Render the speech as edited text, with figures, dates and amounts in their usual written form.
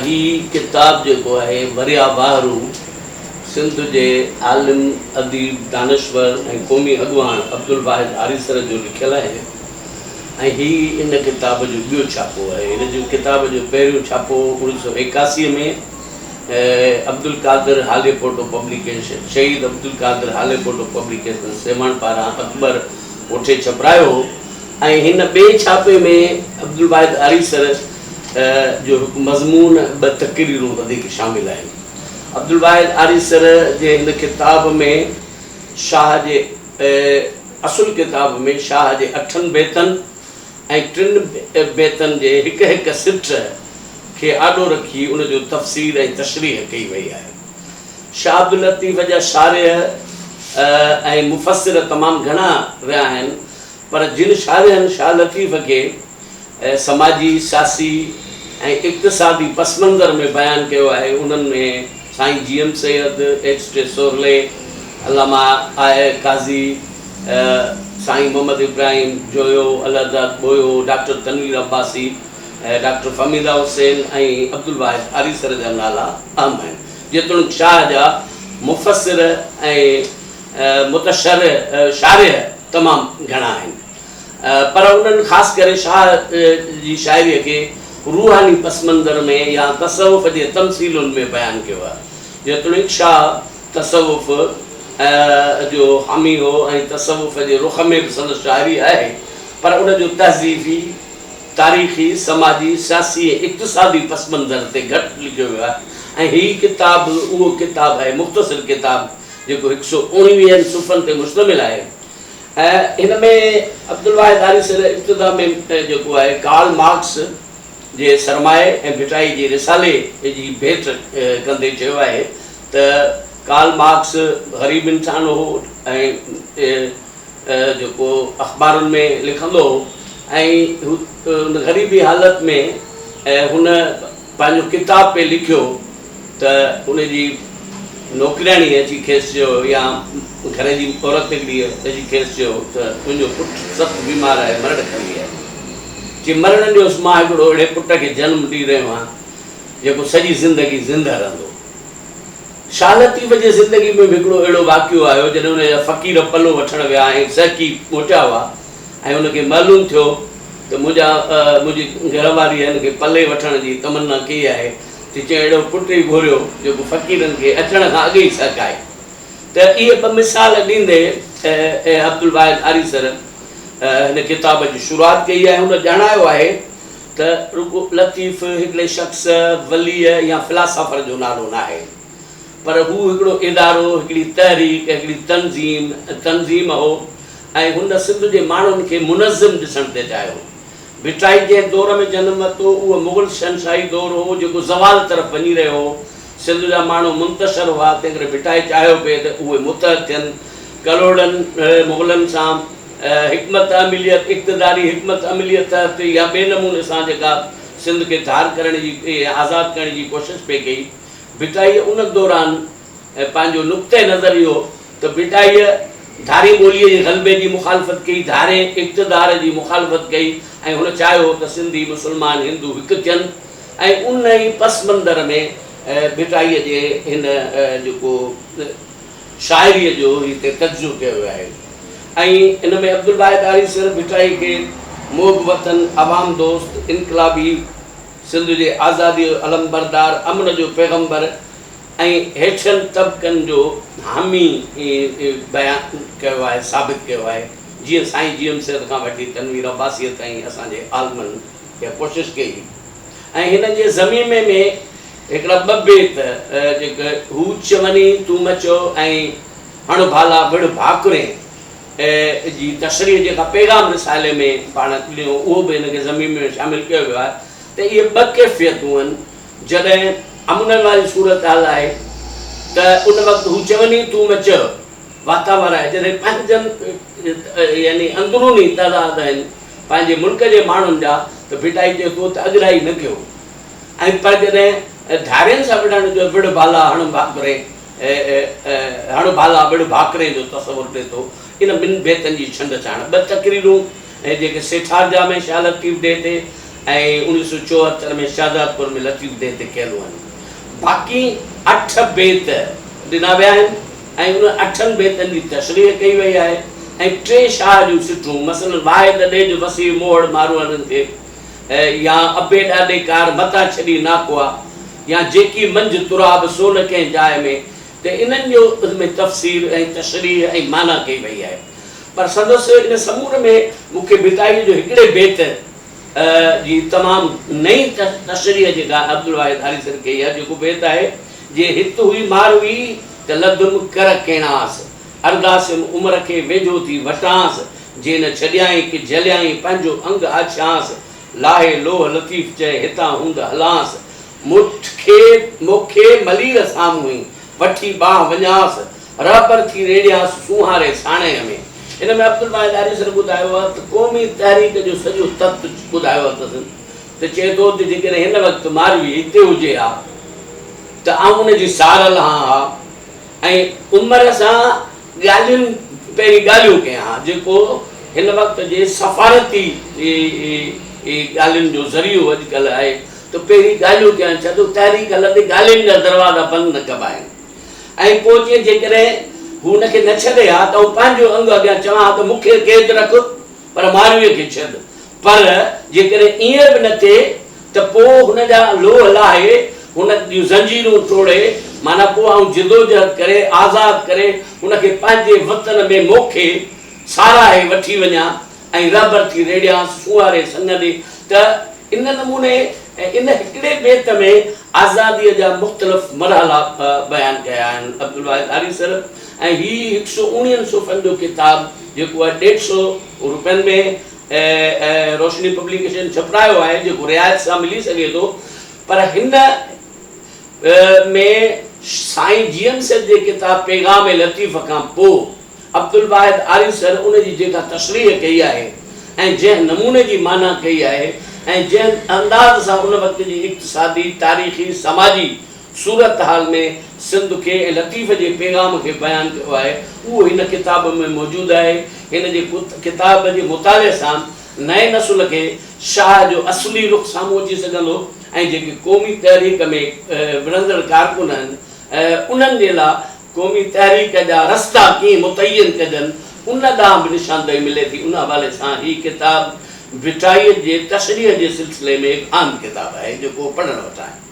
هي ڪتاب جيڪو آهي وريا واهرو سنڌ جي عالم، اديب، دانشور ۽ قومي اڳواڻ عبدالواحد آريسر جو لکيل آهي ۽ هي ان ڪتاب جو ٻيو ڇاپو آهي. هن جو ڪتاب جو پهريون ڇاپو اوڻيهه سؤ 81 ۾ عبدالقادر هاليپوٽو پبليڪيشن شهيد عبدالقادر هاليپوٽو پبليڪيشن سيوهڻ پاران اڪبر اوٺي ڇپرايو هو ۽ هن ٻئي ڇاپي ۾ عبدالواحد آريسر جو هڪ مضمون ۽ ٻه تقريرون وڌيڪ شامل آهن. عبدالواحد آريسر جي هن ڪتاب ۾ شاهه جي اصل ڪتاب ۾ شاهه جي اٺن بيتن ۽ ٽن بيتن جي هڪ هڪ سٽ کي آڏو رکي ان جو تفسير ۽ تشريح ڪئي وئي آهي. شاهه عبداللطيف جا شارح ۽ مفسر تمام گهڻا رهيا آهن، پر جن شارحن شاهه لطيف کي سماجي، سياسي ۽ اقتصادي پس منظر ۾ بيان ڪيو آهي، انهن ۾ سائين G M Syed, H T Sorley, علامه آء آء قاضي، سائين محمد ابراهيم جويو، الهداد ٻوهيو، ڊاڪٽر تنوير عباسي، ڊاڪٽر فهميده حسين ۽ عبدالواحد آريسر جا نالا اهم آهن. جيتوڻيڪ شاهه جا مفسر ۽ متشرح، شارح، تمام گهڻا آهن، پر انهن خاص ڪري شاهه جي شاعريء کي روحاني پس منظر ۾ يا تصوف جي تمثيلن ۾ بيان ڪيو آهي. جيتوڻيڪ شاهه تصوف جو حامي هو ۽ تصوف جي رخ ۾ به سندس شاعري آهي، پر ان جو تهذيبي، تاريخي، سماجي، سياسي ۽ اقتصادي پس منظر تي گهٽ لکيو ويو آهي ۽ هي ڪتاب اهو ڪتاب آهي، مختصر ڪتاب جيڪو هڪ سؤ اوڻويهن صفحن تي مشتمل آهي ۽ هن ۾ عبدالواحد آريسر ابتدا ۾ جيڪو آهي ڪارل مارڪس جي سرمائي ۽ ڀٽائي جي رسالي جي ڀيٽ ڪندي چيو آهي ته ڪارل مارڪس غريب انسان هو ۽ جيڪو اخبارن ۾ لکندو هو ۽ ان غريبي حالت ۾ هن پنهنجو ڪتاب پئي لکيو ته ان جي نوڪرياڻي اچي کيس چيو يا گهر جي عورت هڪڙي اچي کيس چيو ته تنهنجو پٽ سخت بيمار آهي مرڻ کڻي آهي. چي مرڻ ڏيوس مان هڪڙو اهڙي پٽ کي جنم ڏئي رهيو آهيان جيڪو سڄي زندگي زنده رهندو. شاهه لطيف جي زندگي ۾ به هڪڙو اهڙو واقعو آيو جڏهن ان جا فقير پلو وٺڻ ويا ۽ سهڪي موٽيا هئا ۽ ان کي معلوم ٿيو ته منهنجا منهنجي گهر واريء هن کي پلي وٺڻ جي تمنا ڪئي آهي ته چيائين اهڙو پٽ ئي گهريو جيڪو فقيرن کي اچڻ کان اڳ ئي سهڪائي ته اهي ٻه مثال ڏيندي عبدالواحد آريسر هن ڪتاب جي شروعات ڪئي آهي هن ڄاڻايو آهي ته رڳو لطيف هڪڙي شخص، وليء يا فلاسافر جو نالو ناهي، پر هو هڪڙو ادارو، هڪڙي تحريڪ، هڪڙي تنظيم، تنظيم هو ۽ هن سنڌ جي ماڻهن کي منظم ڏسڻ ٿي چاهيو. ڀٽائي جنهن دور ۾ جنم ورتو، اهو مغل شهنشاهي دور هو، جيڪو زوال طرف وڃي رهيو هو. سنڌ جا ماڻهو منتشر هئا، تنهنڪري ڀٽائي چاهيو پئي ته اهي متحد ٿين. ڪلهوڙن، مغلن سان حڪمت عمليت، اقتداري حڪمت عمليء تحت يا ٻئي نموني سان جيڪا سنڌ کي ڌار ڪرڻ جي يا آزاد ڪرڻ جي ڪوشش پئي ڪئي. ڀٽائيء ان دوران پنهنجو نقطه نظر اهو ته ڀٽائيء ڌارين ٻوليء جي غلبي جي مخالفت ڪئي، ڌارين اقتدار جي مخالفت ڪئي ۽ هن چاهيو ته سنڌي، مسلمان، هندو هڪ ٿين ۽ ان ئي پس منظر ۾ ڀٽائيء جي هن جيڪو شاعريء جو هتي تجزيو ڪيو ويو آهي ۽ ان ۾ عبدالواحد آريسر ڀٽائي کي محب وطن، عوام دوست، انقلابي، سنڌ جي آزاديء جو علمبردار، امن جو پيغمبر ۽ هيٺين طبقن جو حامي بيان ڪيو آهي، ثابت ڪيو آهي، جيئن سائين جي ايم سيد کان وٺي تنوير عباسيء تائين اسان جي عالمن اها ڪوشش ڪئي ۽ هن جي ضميمي ۾ هڪڙا ٻه بيت جيڪي هو چوني تون م چئو ۽ هڻ ڀالا وڙهه ڀاڪرين جي تشريح جيڪا پيغام رسالي ۾ پاڻ ڏنو اهو به هن کي ضميمي ۾ شامل ڪيو ويو آهي ته اهي ٻه ڪيفيتون آهن جڏهن امن واري صورتحال آهي ته ان وقت هو چوني تون م چئو واتاور آهي جڏهن پنهنجن يعني اندروني تضاد آهن پنهنجي ملڪ جي ماڻهن جا ته ڀٽائي چئي ٿو ته اڳرائي نه ڪيو ۽ پر جڏهن ڌارين سان وڙهڻ جو وڙهه ڀالا هڻ ڀاڪري هڻ ڀالا وڙهه ڀاڪري جو تصور ڏئي ٿو. ان ٻن بيتن جي ڇنڊ ڇاڻ ٻه تقريرون ۽ جيڪي سيٺارجا ۾ شاهه لطيف ڊي تي ۽ 1974 ۾ شهدادپور ۾ لطيف ڊي تي ڪيل هئن. باقي اٺ بيت ڏنا ويا آهن ۽ انهن اٺن بيتن جي تشريح ڪئي وئي آهي ۽ ٽي شاهه جون سٽون مثلاً واحد ڏيج وسيع موهڙ ماروئڙن کي يا ابي ڏاڏي ڪار متان ڇڏي ناکئا يا جيڪي منجهه تراب سو نه ڪنهن جاء ۾ ته انهن جو ان ۾ تفسير ۽ تشريح ۽ معنيٰ ڪئي وئي آهي. پر سندس ان سمور ۾ مون کي ڀٽائيء جو هڪڙي بيت جي تمام نئين تشريح جيڪا عبدالواحد آريسر ڪئي آهي، جيڪو بيت آهي، جي هت هئي ماروي ته لڌم ڪر ڪيڻاس، ارداسيم عمر کي ويجهو ٿي وٽانس، جي نه ڇڏيائين ڪي جهليائين پنهنجو انگ آڇيانس، لاهي لوهه لطيف چئي هتان هوند هلانس، مون کي ملير سامهون وٺي ٻانهن وڃانس، رهبر ٿي ريڙهيانس سونهاري ساڻيهه ۾. ان ۾ عبدالواحد آريسر ٻڌايو آهي ته قومي تحريڪ جو سڄو تت ٻڌايو اٿس ته چئي ٿو ته جيڪڏهن هن وقت ماروي هتي هجي ها ته آئون ان جي سار لهان ها ۽ عمر سان ڳالهين پهرين ڳالهيون ڪيان ها جيڪو هن وقت جي سفارتي ڳالهين جو ذريعو اڄڪلهه آهي ته پهرين ڳالهيون ڪيان ڇا ته تحريڪ هلندي ڳالهين جا دروازا بند نه ڪبا آهن ۽ پوء جيئن جيڪڏهن هو ان کي نه ڇڏي ها ته آئون پنهنجو انگ اڳيان چوان ها ته مون کي قيد رک پر مارويء کي ڇڏ پر جيڪڏهن ائين به نه ٿئي ته پوء هن جا لوهه لاهي هن جون زنجيرون ٽوڙي معنيٰ پوء آئون جدوجهد ڪري آزاد ڪري هن کي پنهنجي وطن ۾ موکي ساراهي وٺي وڃان ۽ رهبر ٿي ريڙهيانس سونهاري سڱ ڏي ته ان نموني ۽ ان هڪڙي بيت ۾ آزاديء جا مختلف مرحلا بيان ڪيا آهن عبدالواحد آريسر ۽ هي هڪ سو اوڻيهن صفحن جو ڪتاب جيڪو آهي ڏيڍ سو روپين ۾ روشني پبليڪيشن ڇپرايو آهي جيڪو رعايت سان ملي سگهي ٿو پر هن ۾ سائين جي ايم سيد جي ڪتاب پيغام لطيف کان پوء عبدالواحد آريسر ان جي جيڪا تشريح ڪئي آهي ۽ جنهن نموني جي معنيٰ ڪئي آهي ۽ جنهن انداز سان ان وقت جي اقتصادي، تاريخي، سماجي صورتحال ۾ سنڌ کي ۽ لطيف جي پيغام کي بيان ڪيو آهي، اهو هن ڪتاب ۾ موجود آهي. هن جي ڪتاب جي مطالعي سان نئين نسل کي شاهه جو اصلي رخ سامهون اچي سگهندو ۽ جيڪي قومي تحريڪ ۾ وڙهندڙ ڪارڪن آهن، انهن جي لاء قومي تحريڪ جا رستا ڪيئن متعين ڪجن، ان ڏانهن به نشاندهي ملي ٿي. ان حوالي سان هي ڪتاب ڀٽائيء جي تشريح جي سلسلي ۾ هڪ اهم ڪتاب آهي، جيڪو پڙهڻ وٽان آهي.